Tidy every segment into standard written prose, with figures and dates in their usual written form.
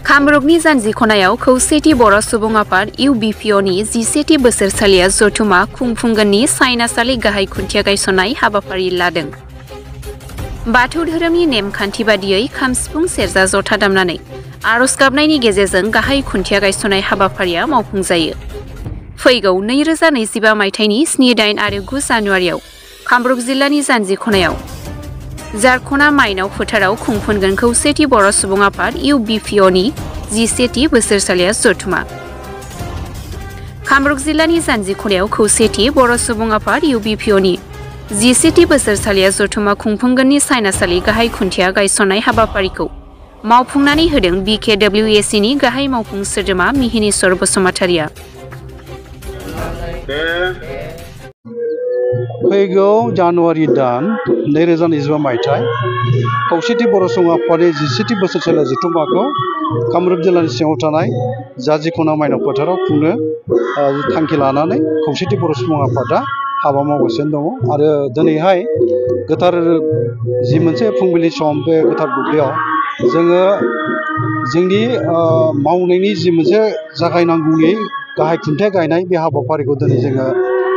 कामरुपनि जानजि खनायाव खौसेथि बर' सुबुं आफाद UBPOनि 17थि बोसोरसालिया जथुमा खुंफुंगोननि साइनासालि गाहाय खुन्थिया गायसननाय हाबाफारि लादों। बाथौ धोरोमनि नेमखान्थि बादियै खाम सिफुं सेरजा जथा दामनानै आरज गाबनायनि गेजेरजों गाहाय खुन्थिया गायसननाय हाबाफारिया मावफुंजायो। फैगौ 2025 मायथाइनि 7, 8 आरो 9 जानुवारियाव कामरुप जिल्लानि जानजि खनायाव झारखना माइनाव फोथाराव खुंफुंगोन खौसेथि बर' सुबुं आफाद UBPOनि 17थि बोसोरसालिया जथुमा। कामरुप जिल्लानि जानजि खनायाव खौसेथि बर' सुबुं आफाद UBPOनि 17थि बोसोरसालिया जथुमा खुंफुंगोननि साइनासालि गाहाय खुन्थिया गायसननाय हाबाफारिखौ मावफुंनानै होदों BKWACनि गाहाय मावफुं सोद्रोमा मिहिनीश्वर बसुमतारिया। फैगौ जानुवारि दान 2025 मायथाइ खौसेथि बर' सुबुं आफादनि 17थि बोसोरसालिया जथुम्माखौ कामरुप जिल्लानि सिङाव थानाय जाजिखना माइनाव फोथाराव खुंनो थांखि लानानै खौसेथि बर' सुबुं आफादा हाबा मावगासिनो दङ। आरो दिनैहाय गोथार जि मोनसे फुंबिलि सम बे गोथार दुब्लियाव जोङो जोंनि मावनायनि जि मोनसे जागायनांगौनि गाहाय खुन्थिया गायनाय बे हाबाफारिखौ दिनै जोङो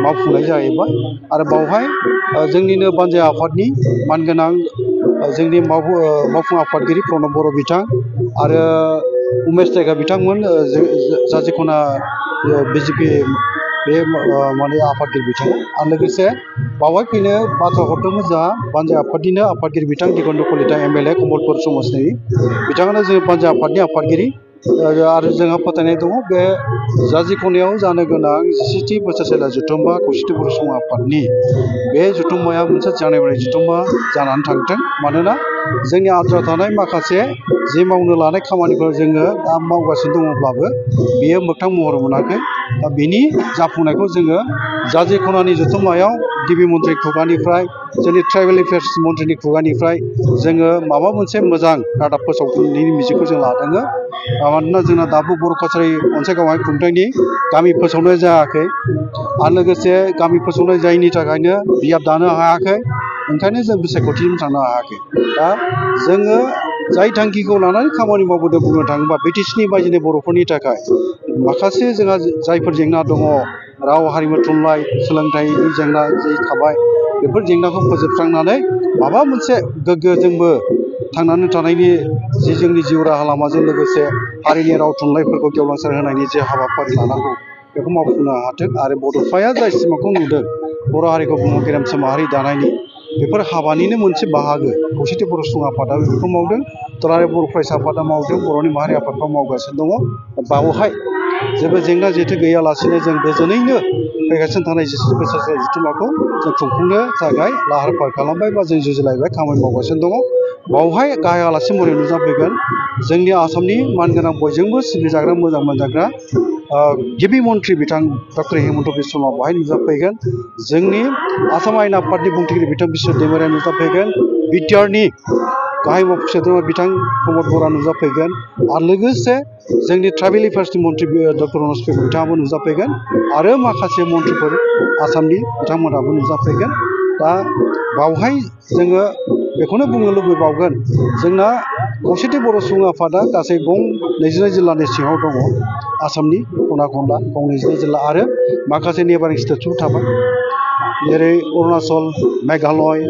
मावफुंनाय जाहैबाय। आरो बावहाय जोंनिनो बानजाय आफादनि मानगोनां जोंनि मावफुं आफादगिरि प्रनब बर' बिथां आरो उमेश जायगा बिथांमोन जाजिखना BJP बे माने आफादगिरि बिथाङा आरो लोगोसे बावहाय फैनो बाथ्रा हरदोंमोन जोंहा बानजाय आफादनिनो आफादगिरि बिथां दिगन्त कलिता MLA कमलपुर समाजनि बिथाङानो जों बानजाय आफादनि आफादगिरि आरो जोंहा फोथायनाय दङ बे जाजिखनायाव जानो गोनां 17थि बोसोरसालिया जथुम्मा खौसेथि बर' सुबुं आफादनि बे जथुम्माया मोनसे जानाय जथुम्मा जानानै थांथों। मानोना जोंनि आद्रा थानाय माखासे जि मावनो लानाय खामानिफोर जोङो दा मावगासिनो दङब्लाबो बेयो मोगथां महर मोनाखै। दा बेनि जाफुंनायखौ जोङो जाजिखनानि जथुम्मायाव गिबि मन्थ्रि खुगानिफ्राय जोंनि ट्राइबेल एफेयार्स मन्थ्रिनि खुगानिफ्राय जोङो माबा मोनसे मोजां रादाब फोसावनायनि मिजिंखौ जों लादों। मानोना जोंना दाबो बर' कासारि अनसाय गावारि खुंथायनि गामि फोसावनाय जायाखै आरो लोगोसे गामि फोसावनाय जायैनि थाखायनो बियाब दानो हायाखै। ओंखायनो जों बिसायख'थिसिम थांनो हायाखै। दा जोङो जाय थांखिखौ लानानै खामानि मावबोदों बुंनो थाङोबा BTCनि बायजोनि बर'फोरनि थाखाय माखासे जोंहा जायफोर जेंना दङ राव हारिमु थुनलाइ सोलोंथाइनि जेंना जि थाबाय बेफोर जेंनाखौ फोजोबस्रांनानै माबा मोनसे गोग्गो जोंबो थांनानै थानायनि जि जोंनि जिउ राहा लामाजों लोगोसे हारिनि राव थुनलाइफोरखौ गेवलांसार होनायनि जे हाबाफारि लानांगौ बेखौ मावफुंनो हाथों। आरो बड'फाया जाय सिमांखौ नुदों बर' हारिखौ बुहुम गेरेमसा माहारि दानायनि बेफोर हाबानिनो मोनसे बाहागो खौसेथि बर' सुबुं आफादा बेखौ मावदों। दुलाराय बर' फरायसा आफादा मावदों। बर'नि माहारि आफादफ्रा मावगासिनो दङ। बावहाय जेबो जेंना जेथो गैयालासेनो जों गोजोनैनो फैगासिनो थानाय 17 बोसोरसालिया जथुम्माखौ जों खुंफुंनो थाखाय लाहार फाहार खालामबाय बा जों जुजिलायबाय खामानि मावगासिनो दङ। बावहाय गाहाय आलासि महरै नुजाफैगोन जोंनि आसामनि मानगोनां बयजोंबो सिबिजाग्रा मोजां मोनजाग्रा गिबि मन्थ्रि बिथां डक्टर हिमन्त बिश्व शर्मा बाहाय नुजाफैगोन। जोंनि आसाम आयेन आफादनि बुंथिगिरि बिथां बिश्व दैमारिया नुजाफैगोन। BTRनि गाहाय मावफुं सोद्रोमा बिथां प्रमद बर'आ नुजाफैगोन। आरो लोगोसे जोंनि ट्राइबेल एफेयार्सनि मन्थ्रि डक्टर रनज पेगु बिथाङाबो नुजाफैगोन आरो माखासे मन्थ्रिफोर आसामनि बिथांमोनाबो नुजाफैगोन। दा बावहाय जोङो बेखौनो बुंनो लुबैबावगोन जोंना खौसेथि बर' सुबुं आफादा गासै 22 जिल्लानि सिङाव दङ। आसामनि खना खनला 22 जिल्ला आरो माखासे नेबारिं स्टेटसबो थाबाय जेरै अरुणाचल मेघालय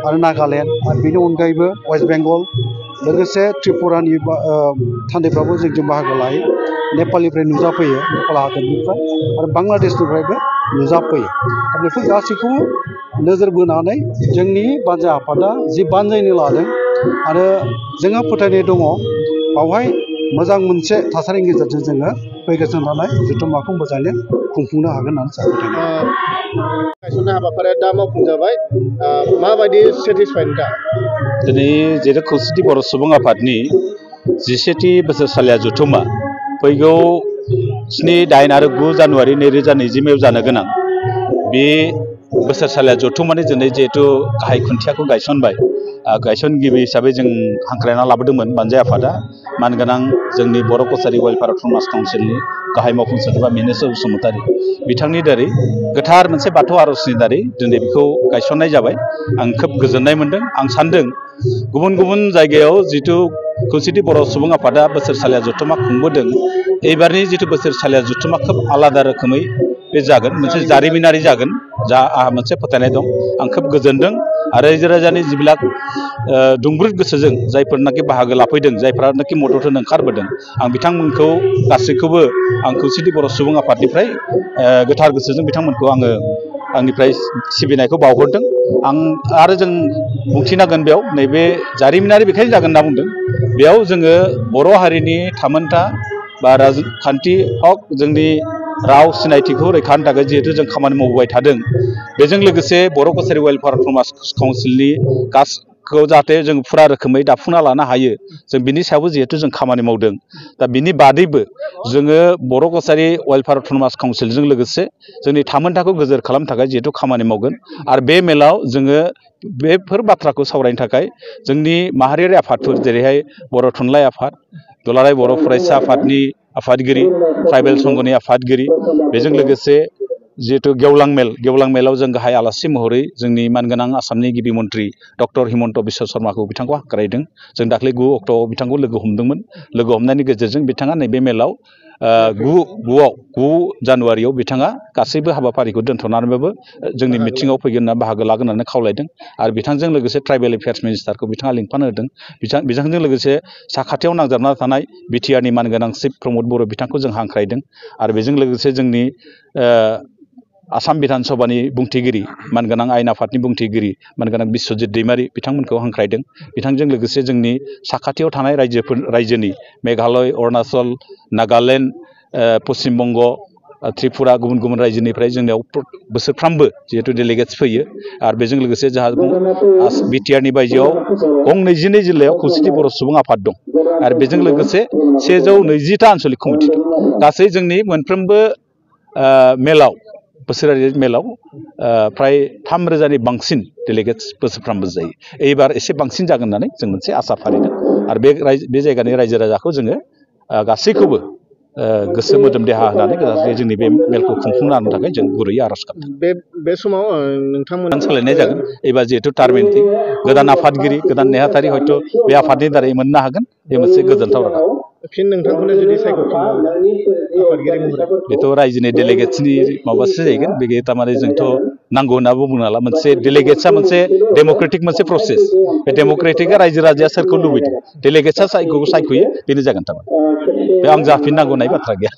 आरो नागालेण्ड आरो बेनि अनगायैबो वेस्ट बेंगल लोगोसे त्रिपुरानि थान्दैफ्राबो जोंजों बाहागो लायो। नेपालनिफ्राय नुजाफैयो नेपाल हादरनिफ्राय आरो बांलादेशनिफ्रायबो नुजाफैयो। दा बेफोर गासैखौबो नोजोर बोनानै जोंनि बानजाय आफादा जि बानजायनो लादों आरो जोंहा फोथायनाय दङ बावहाय मोजां मोनसे थासारिनि गेजेरजों जोङो फैगासिनो थानाय जथुम्माखौ मोजाङै खुंफुंनो हागोन होननानै सानो। गायसननाय हाबाफारिया दा मावफुंजाबाय माबायदि सेटिसफाइड दा? दिनै जेरै खौसेथि बर' सुबुं आफादनि 17थि बोसोरसालिया जथुम्मा फैगौ 7, 8 आरो 9 जानुवारि 2025 जानो गोनां बे बोसोरसालिया जथुम्मानि दिनै जिहेतु गाहाय खुन्थियाखौ गायसनबाय गायसनगिरि हिसाबै जों हांख्रायना लाबोदोंमोन बानजाय आफादा मानगोनां जोंनि बर' कसारि वेलफेयार अट'नमास काउन्सिलनि गाहाय मावफुं सोद्रोमा मिनेश्वर बसुमतारी बिथांनि दारै गोथार मोनसे बाथौ आर'जनि दारै दिनै बेखौ गायसननाय जाबाय। आं खोब गोजोननाय मोनदों। आं सानदों गुबुन गुबुन जायगायाव जिथु खौसेथि बर' सुबुं आफादा बोसोरसालिया जथुमा खुंबोदों, एबारनि जिथु बोसोरसालिया जथुमा खोब आलादा रोखोमै बे जागोन, मोनसे जारिमिनारि जागोन, जा आंहा मोनसे फोथायनाय दं। आं खोब गोजोनदों आरो रायजो राजानि जिबिलाक दुंब्रुद गोसोजों जायफोरनाखि बाहागो लाफैदों, जायफोरानाखि मदद होनो ओंखारबोदों, आं बिथांमोनखौ गासैखौबो आं खौसेथि बर' सुबुं आफादनिफ्राय गोथार गोसोजों बिथांमोनखौ आङो आंनिफ्राय सिबिनायखौ बावहरदों। आं आरो जों बुंथिनांगोन बेयाव नैबे जारिमिनारि बेखायनो जागोन होनना बुंदों। बेयाव जोङो बर' हारिनि थामोनथा बा राजखान्थि हक जोंनि राव सिनायथिखौ रैखा होनो थाखाय जिहेतु जों खामानि मावबोबाय थादों, बेजों लोगोसे बर' कसारि वेलफेयार काउन्सिलनि गासैखौ जाहाथे जों फुरा रोखोमै दाफुंना लानो हायो, जों बिनि सायावबो जिहेतु जों खामानि मावदों। दा बिनि बादैबो जोङो बर' कसारि वेलफेयार काउन्सिलजों लोगोसे जोंनि थामोनथाखौ गोजोर खालामनो थाखाय जिहेतु खामानि मावगोन। आरो बे मेलाव जोङो बेफोर बाथ्राखौ सावरायनो थाखाय जोंनि माहारियारि आफादफोर जेरैहाय बर' थुनलाइ आफाद, दुलाराय बर' फरायसा आफादनि आफादगिरि, ट्राइबेल संघनि आफादगिरि, बेजों लोगोसे जिहेतु गेवलां मेलाव जों गाहाय आलासि महरै जोंनि मानगोनां आसामनि गिबि मन्त्रि डक्टर हिमन्त बिश्व शर्माखौ बिथांखौ हांख्रायदों। जों दाख्लै 9 अक्ट'आव बिथांखौ लोगो हमदोंमोन। लोगो हमनायनि गेजेरजों बिथाङा नैबे मेलाव 9 जानुवारियाव बिथाङा गासैबो हाबाफारिखौ दोनथ'नानैबाबो जोंनि मिटिङाव फैगोन होनना बाहागो लागोन होननानै खावलायदों। आरो बिथांजों लोगोसे ट्राइबेल एफेयार्स मिनिस्टारखौ बिथाङा लिंफानो होदों। बिथांजों लोगोसे साखाथियाव नांजाबना थानाय बिटिआरनि मानगोनां चिफ प्रमद बर' बिथांखौ जों हांख्रायदों। आरो बेजों लोगोसे जोंनि आसाम बिधान सभानि बुंथिगिरि, मानगोनां आयेन आफादनि बुंथिगिरि मानगोनां बिस्वजित दैमारि बिथांमोनखौ हांख्रायदों। बिथांजों लोगोसे जोंनि साखाथियाव थानाय रायजोनि मेघालय, अरुणाचल, नागालेण्ड, पश्चिम बंग, त्रिपुरा, गुबुन गुबुन रायजोनिफ्राय जोंनियाव बोसोरफ्रामबो जिहेतु डेलिगेट्स फैयो। आरो बेजों लोगोसे जोंहा बिटिआरनि बायजोआव 22 जिल्लायाव खौसेथि बर' सुबुं आफाद दं। आरो बेजों लोगोसे 120टा आन्सलिक कमिटि दं। गासै जोंनि मोनफ्रोमबो मेलाव, बोसोरारि मेलाव फ्राय 3,000नि बांसिन डेलिगेट्स बोसोरफ्रामबो जायो। एबार एसे बांसिन जागोन होननानै जों मोनसे आसा फारिदों। आरो बे जायगानि रायजो राजाखौ जोङो गासैखौबो गोसो मोदोम देहा होनानै जोंनि बे मेलखौ खुंफुंनो हानो थाखाय जों गुरैयै आर'ज गाबदों। बे समाव नोंथांमोन सोलायनाय जागोन। एबार जिहेतु टार्मिनथि गोदान आफादगिरि, गोदान नेहाथारि हयथ' बे आफादनि दारै मोननो हागोन। बे मोनसे गोजोनथाव रादाब। फिन नोंथांखौनो जुदि सायख'फिनोब्ला आफादगिरि महरै बेथ' रायजोनि डेलिगेट्सनि माबासो जाहैगोन। बे थारमाने जोंथ' नांगौ होनना बुंनो हाला। मोनसे डेलिगेट्सआ मोनसे डेम'क्रेटिक मोनसे प्रसेस। बे डेम'क्रेटिकआ रायजो राजाया सोरखौ लुबैदों, डेलिगेट्सआ सायख'यो बेनो जागोन। थारमाने बे आं जाफिननांगौ होननाय बाथ्रा गैया।